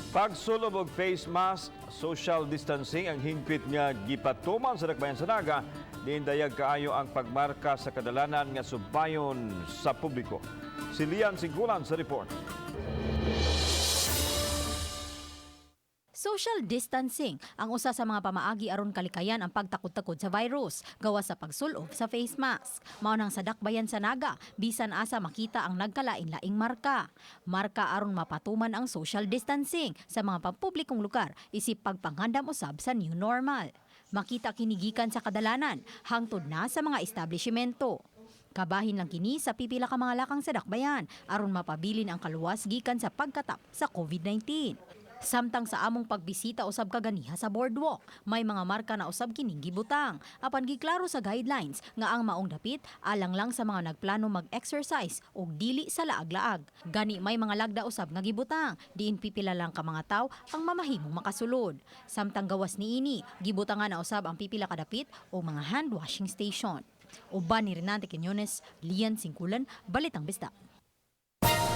Pagsulob og face mask, social distancing ang hingpit nga gipatuman sa dakbayan sa Naga, diin dayag kaayo ang pagmarka sa kadalanan nga subayon sa publiko. Si Lian Singkulan sa report. Social distancing ang usa sa mga pamaagi aron kalikayan ang pagtakod-takod sa virus gawas sa pagsulob sa face mask. Mao nang sa dakbayan sa Naga, bisan asa makita ang nagkalain-laing marka. Marka aron mapatuman ang social distancing sa mga pampublikong lugar isip pagpangandam usab sa new normal. Makita kini gikan sa kadalanan hangtod na sa mga establishmento. Kabahin lang kini sa pipila ka mga lakang sa dakbayan aron mapabilin ang kaluwas gikan sa pagkatap sa COVID-19. Samtang sa among pagbisita usab kaganiha sa boardwalk, may mga marka na usab kining gibutang. Apan giklaro sa guidelines nga ang maong dapit alang lang sa mga nagplano mag-exercise ug dili sa laag-laag. Gani may mga lagda usab nga gibutang, diin pipila lang ka mga tawo ang mamahimong makasulod. Samtang gawas niini, gibutangan na usab ang pipila ka dapit o mga hand washing station. Uban ni Renante Quiñones, Lian Singkulan, Balitang Bisdak.